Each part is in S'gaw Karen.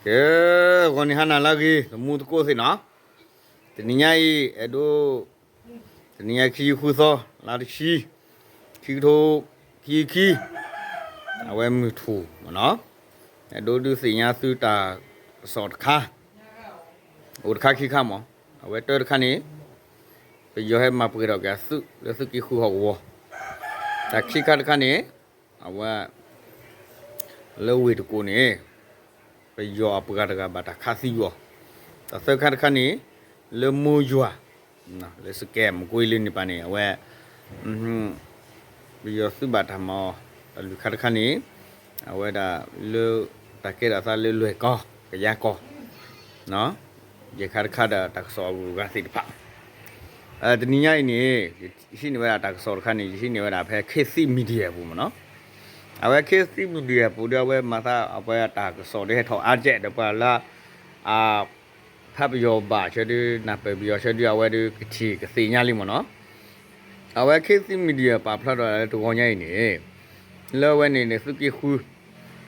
ကဲ, ဂီၤနံၤဟါနၤလၢအဂ့ၤ သမူသကိးသ့ၣ်နီၤ, တနံၤညါအံၤ အဲၣ်ဒိး တနံၤညါခံဆံဃုသီ လါတဆံ ခံကထိခံဆံခံ, အဝဲမုၢ်ထူၣ်မ့ၢ်နီၤ, အဲၣ်ဒိးဒုးသ့ၣ်ညါသုတၢ်ကစီၣ်တခါ, အိၣ်တခါခံခါမး, အဝဲတၢတခါန့ၣ် ပယီၤဟဲမၤပှဲၤထီၣ်က့ၤအသုးလၢသုးက့ဃုဟီၣ်ကဝီၤ, တၢ်ခံခါတခါန့ၣ် အဝဲ လၢဝ့ၢ်တကူၣ်န့ၣ် ပယီၤအပှၤတဂၤဘၣ်တၢ်ခးသံကွံာ်အီၤ, တၢ်သၢခါတခါန့ၣ် လၢမိယွၤ လၢစကဲမကွ့လၢန့ၣ်ပၤန့ၣ် အဝဲ ပယီၤသုးဘၣ်တၢ်မၤအီၤ, တၢ်လွံၢ်ခါတခါန့ၣ် အဝဲဒၣ်လၢ တၢ်ကဲထီၣ်သးလၢလွဲၢ်ကီၢ် ကယၤကီၢ်, ယဲၢ်ခါတခါဒီးတၢ်ကစီၣ်အဂုၤအဂၤသ့ၣ်တဖၣ်, တနံၤညါအံၤန့ၣ် ယဟံးန့ၢ်ဝဲဒၣ်တၢ်ကစီၣ်တခါန့ၣ် ယဟံးန့ၢ်ဝဲဒၣ်ဖဲ ခေတ်သစ် Media အပူၤမ့ၢ်နီၤ, အဝဲ ခေတ်သစ် Media အပူၤဒီး အဝဲမၤသးအဝဲတၢ်ကစီၣ်ဒီးဟဲထီၣ်အါကဲးဒီးပှၤလၢ အ ဖးပယီၤဘၣ်ဆၢဒုး နၢ်ပၢၢ်ပယီၤဆၢဒုး အဝဲဒုးကထံၣ်ကသ့ၣ်ညါလံမ့ၢ်နီၤ, အဝဲ ခေတ်သစ် Media ပာ်ဖျါထီၣ်လၢတဂီၤညါအံၤန့ၣ် လၢအဝဲန့ၣ်န့ၣ် သုးက့ဃု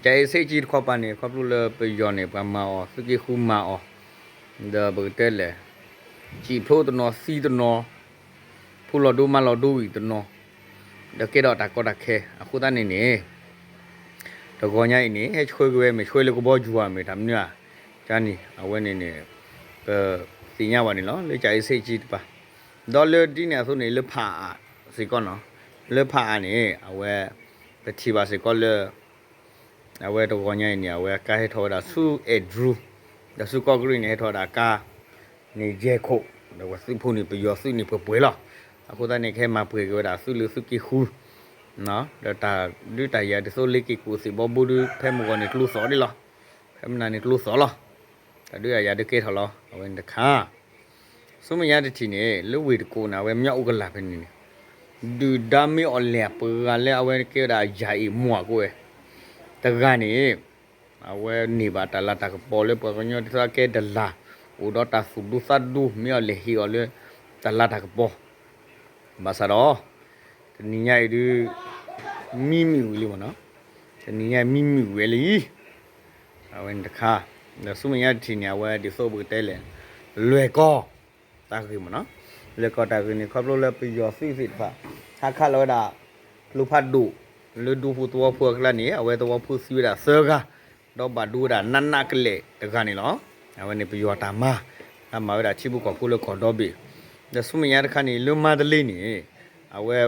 ကၠၤအ့စ့ကၠံတခီပၤန့ၣ် ခီဖျိလၢပယီၤန့ၣ် ပှၤမၤအီၤ သုးက့ဃုမၤအီၤ, ဒီးပကတဲလဲၣ် စံၣ်ဖျိတနီၤသံတနီၤ, ဖိလီၤဒိမါလီၤဒိဝံၤတနီၤ, ဒီးကဲထီၣ်တၢ်ကီတၢ်ခဲ အဃိသတးန့ၣ်န့ၣ် တဂီၤညါအံၤန့ၣ် ဟဲဆှၢက့ၤဝဲမ့ၢ်ဆှၢလၢကဘီယူၤဧါ မ့ၢ်တၢ်မနုၤဧါ, ကန့ၣ် အဝဲန့ၣ်န့ၣ် ပသ့ၣ်ညါဘၣ်န့ၣ်လီၤ လၢကၠၤအ့စ့ကၠံတပၤ, ဒီးလၢဒ်န့ၣ်အသိးန့ၣ် လၢဖးအးစ့ၢ်ကီးနီၤ, လၢဖးအးန့ၣ် အဝဲ ပထံၣ်ဘၣ်စ့ၢ်ကီးလၢ အဝဲတဂီၤညါအံၤန့ၣ် အဝဲအကါဟဲထီၣ်ဝဲဒၣ်ဆူအဲၣ်ဒရူၣ်, ဒီးဆူကီၢ်ကရံၣ်န့ၣ် ဟဲထီၣ်ဝဲဒၣ်အကါန့ၣ်ယဲၢ်ခိၣ်, ဒီးပှၤသုးဖိန့ၣ် ပယီၤသုးန့ၣ်ပှဲၤပှဲၤလီၤ. အဃိသတးန့ၣ် ကဟဲမၤပှဲၤက့ၤဝဲဒၣ်သုးလၢသုးက့ဃု, ဒီးတၢ်ဒုးတၢ်ယၤဒ်သိးလ့က့ၤကူၣ်သ့ၣ်ဘီဘိဒုး ဖဲမုၢ်ဂီၤန့ၣ်ကျိသီၣ်ဒ်လီၤ, ဖဲမုၢ်နၤန့ၣ်ကျိသီၣ်လီၤ, တၢ်ဒုးတၢ်ယၤဒုးကဲထီၣ်လီၤ အဝဲန့ၣ်တခါ ဆူမဲာ်ညါတထံၣ်န့ၣ် လၢဝ့ၢ်တကူၣ်န့ၣ် အဝဲမၠၣ်အူကလၢ်ဖဲန့ၣ်န့ၣ် ဒုၣ်ဒါမ့ၢ်အီၤလဲၣ် အပှၤလၢအဝဲကဲဝဲဒၣ်ယၤအံၤမူၤအကိးဝဲ တဂၤန့ၣ် အဝဲန့ၢ်ဘၣ်တၢ်လၤတၢ်ကပီၤလၢပှၤကညီဒ်သိးကဲဒလၣ် အိၣ်ဒီးတၢ်သူၣ်ဒူသးဒူ မ့ၢ်အီၤလဲၣ်ဟ့ၣ်အီၤလၢ တၢ်လၤတၢ်ကပီၤ ဘၣ်ဆၣ်ဒီး တနံၤညါအံၤဒုး မံမုာ်ဝံၤလံမ့ၢ်နီၤ, တနံၤညါမံမုာ်ဝံၤလံ အဝဲန့ၣ်တခါ, ဒီးဆူမဲာ်ညါတထံၣ်န့ၣ် အဝဲဒ်သိးပကတဲလဲၣ် လွဲၢ်ကီၢ်တၢ်ဂ့ၢ်မ့ၢ်နီၤ, လွဲၢ်ကီၢ်တၢ်ဂ့ၢ်န့ၣ် ခီဖျိလၢပယီၤသုးသ့ၣ်တဖၣ် ဟးခးလီၤဝဲဒၣ် ကျိဖးဒိၣ် လၢဒူပူၤသဝီဖိအကျါန့ၣ် အဝဲသဝီဖိသံဝဲဒၣ်သၢဂၤ, ဒီးဘၣ်ဒိဝဲဒၣ်နးနးကလဲာ်တဂၤန့ၣ်လီၤ. အဝဲန့ၣ်ပယီၤတၢ်မၤ, တၢ်မၤဝဲဒၣ်ထံဖိကီၢ်ဖိလၢကီၢ်ဒီဘ့ၣ်, ဒီးဆူမဲာ်ညါတခါန့ၣ် လၢမါတလ့န့ၣ် အဝဲ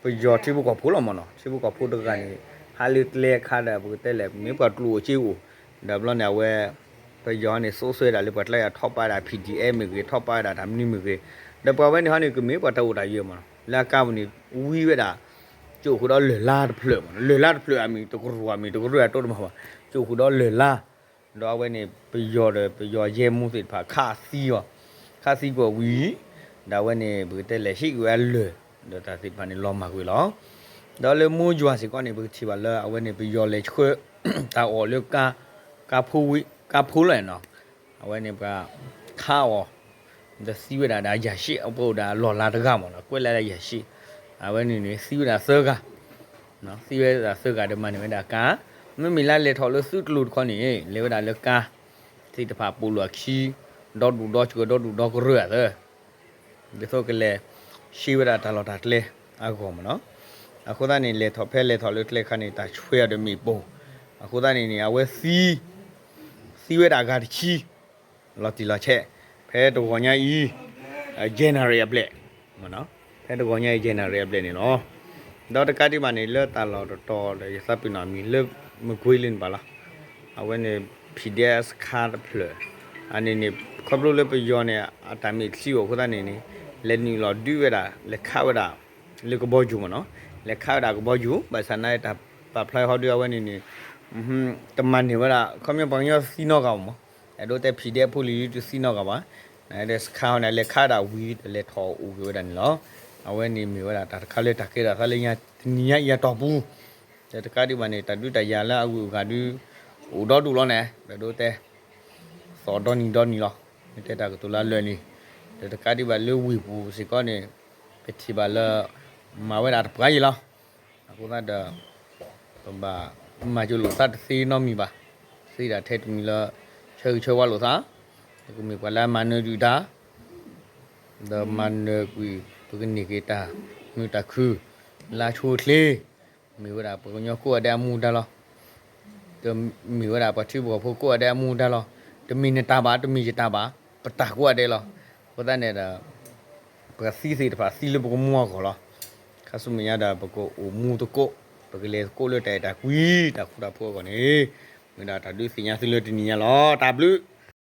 ပယီၤထံဖိကီၢ်ဖိလီၤမ့ၢ်နီၤ, ထံဖိကီၢ်ဖိတဂၤန့ၣ် ဟးလၢကျဲအခါဒီး ပကတဲလဲၣ် မ့ၢ်ပှၤကျိၣ်အိၣ်စ့အိၣ်, ဒီးဘျီန့ၣ် အဝဲ ပယီၤန့ၣ် သိၣ်စွဲဒၣ်လၢပှၤကျါယၤထီၣ်ပာ်ဝဲဒၣ် P D F မ့ၢ်ဂ့ၤ ထီၣ်ပာ်ဝဲဒၣ်တၢ်မနုၤမ့ၢ်ဂ့ၤ, ဒီးပှၤဝဲန့ၣ်ဟီန့ၣ် ကမ့ၢ်ပှၤတၢ်အိၣ်တၢ်ယၢၤမ့ၢ်နီၤ, လၢအကါပူၤန့ၣ် ဝံဝဲဒၣ် ကၠိၣ်ဃုာ်ဒီးလၢၢ်လါတဖျၢၣ်မ့ၢ်နီၤ, လၢၢ်လါတဖျၢၣ်အမံၤ တကရူၢ်အမံၤ တကရူၢ်အတိၢ်တမၤဘၣ်, ကၠိၣ်ဃုာ်ဒီးလၢၢ်လါ ဒီးအဝဲန့ၣ် ပယီၤဒီးပယီၤယဲၢ်မူသ့ၣ်တဖၣ် ခးသံအီၤ, ခးသံကွံာ်ဝံၤ, ဒီးအဝဲန့ၣ် ပကတဲလဲၣ် ဟံးက့ၤဝဲအလၢၢ်, ဒီးတၢ်သ့ၣ်တဖၣ်န့ၣ် လီၤမၢ်ကွံာ်လီၤ. ဒီးလၢမိယွၤစ့ၢ်ကီးန့ၣ် ပကထံၣ်ဘၣ်လၢ အဝဲန့ၣ် ပယီၤလဲၤဆှၢ တၢ်အီၣ်လၢ ကါဖိဝံၤ ကါဖိလီၤနီၤ, အဝဲန့ၣ် ပှၤခးအီၤ ဒီးသံဝဲဒၣ်ဒီးယၤၡ့ၣ် အပှၤအိၣ်ဒီးလီၢ်လၤတဂၤမ့ၢ်နီၤ, ကွဲးလၢယၤၡ့ၣ်, အဝဲန့ၣ်န့ၣ် သံဝဲဒၣ်သၢဂၤ သံဝဲဒၣ်သၢဂၤဒီးမၤန့ၢ်ဝဲဒၣ်ကါ, မ့မ့ၢ်လၢလဲၤထီၣ်လၢသုးကျိၤတခီန့ၣ် လဲၤဝဲဒၣ်လၢကါ သ့ၣ်တဖၣ်ပိာ်လိာ်အခံ ဒီဒူၣ်ဒီဆှၢဒီဒူၣ်ဒီကရၢၢ်အသၢ, ဒ်သိးကလဲၤရှဲဝဲဒၣ်တၢ်လီၢ်တၢ်ကျဲအဂီၢ်မ့ၢ်နီၤ, အဃိသတးန့ၣ် လဲၤထီၣ်ဖဲလဲၤထီၣ်လၢကျဲခါန့ၣ် တၢ်ဆွဲအီၤဒီးမ့ၣ်ပိၢ်, အဃိသတးန့ၣ်န့ၣ် အဝဲသံ သံဝဲဒၣ်အဂၤတဆံ လီၤတံၢ်လီၤဆဲး ဖဲတဂီၤညါအံၤ January အဘျဲၣ်, ဖဲတဂီၤညါအံၤ January အဘျဲၣ်န့ၣ်လီၤ. ဒီးတကးဒံးဘၣ်န့ၣ် လၢတၢ်လီၢ်တတီၤဒီး ယသးပ့ၤနီၣ်မံၤလၢ မကွ့လၢန့ၣ်ဘၣ်လီၤ. အဝဲန့ၣ် PDF စခါတဖျၢၣ် အန့ၣ်န့ၣ် ခီဖျိလၢပယီၤန့ၣ် အတၢ်မ့ၢ်ချံအီၤအဃိသတးန့ၣ်န့ၣ် လဲၤနုာ်လီၤဒုးဝဲဒၣ် လဲၤခးဝဲဒၣ် လၢကဘီယူၤမ့ၢ်နီၤ, လဲၤခးဝဲဒၣ်ကဘီယူၤ ဘၣ်ဆၣ်နာ်တၢ်ပာ်ဖျါဟီဒုးအဝဲန့ၣ်န့ၣ် တမၤန့ၢ်ဝဲဒၣ် ခီပညီပှၤကညီသံနီတဂၤဘၣ်မး, အဲၣ်ဒိးတဲ PDF ဖိလံၤဒုးတသံနီတဂၤဘၣ်, နဒီးစခါန့ၣ် လဲၤခးဒၣ်ဝံၤဒီးလဲၤထီၣ်အိၣ်က့ၤဝဲဒၣ်န့ၣ်လီၤ. အဝဲန့ၣ်မ့ၢ်ဝဲဒၣ်တၢ်တခါလၢတၢ်ကဲထီၣ်သးလၢညါတနံၤညါအံၤအတီၢ်ပူၤ ဒီးတကးဒံးဘၣ်န့ၣ် တၢ်ဒုးတၢ်ယၤလၢအဂုၤအဂၤဒုး အိၣ်ဒီဒူၣ်လီၤန့ၣ် ပဒိတဲ သီၣ်ဒီနံၤဒီနံၤလီၤ. မ့ၢ်တဲတၢ်ကတိၤလၢအလၢာ်လံ. ဒီးတကးဒံးဘၣ်လၢဝ့ၢ်ပူၤစ့ၢ်ကီးန့ၣ် ပထံၣ်ဘၣ်လၢ မၤဝဲဒၣ်တပှၤယံၤလီၤ. အဃိသတးဒီး ပဘၣ်မၤကၠိလိာ်သးတသ့နီတမံၤဘၣ်. သ့ဒၣ်ထဲတမံၤလၢ ဆၢဂ့ၤဆၢဝါလိာ်သး, ပကမ့ၢ်ပှၤလၢအမၤနၢၤဒုၣ်ဒါ ဒီးမၤနၢၤကွံာ် ပကန့ၢ်က့ၤတၢ်မုာ်တၢ်ခုၣ် လၢအဆိအချ့, မ့ၢ်ဝဲဒၣ်ပှၤကညီကိးဂၤဒဲးအမူဒါလီၤ. တမ့ၢ်ဝဲဒၣ်ပှၤထံဖိကီၢ်ဖိကိးဂၤဒဲးအမူဒါလီၤ. တမ့ၢ်နတၢ်ဘၣ်, တမ့ၢ်ယတၢ်ဘၣ်, ပတၢ်ကိးဂၤဒဲးလီၤ. အဃိသတးန့ၣ်ဒီး ပကသံသ့ၣ်တဖၣ်သံလၢပကမူအဂီၢ်လီၤ. ခါဆူမဲာ်ညါဒီး ပကအိၣ်မူသကိး, ပကလဲၤသကိးလၢတၢ်အဲၣ်တၢ်ကွံ တၢ်ဃူတၢ်ဖိးအဂီၢ်န့ၣ်, မ့ၢ်ဒၣ်တၢ်ဒုးသ့ၣ်ညါသုလၢတနံၤညါလီၤ. တၢ်ဘျုး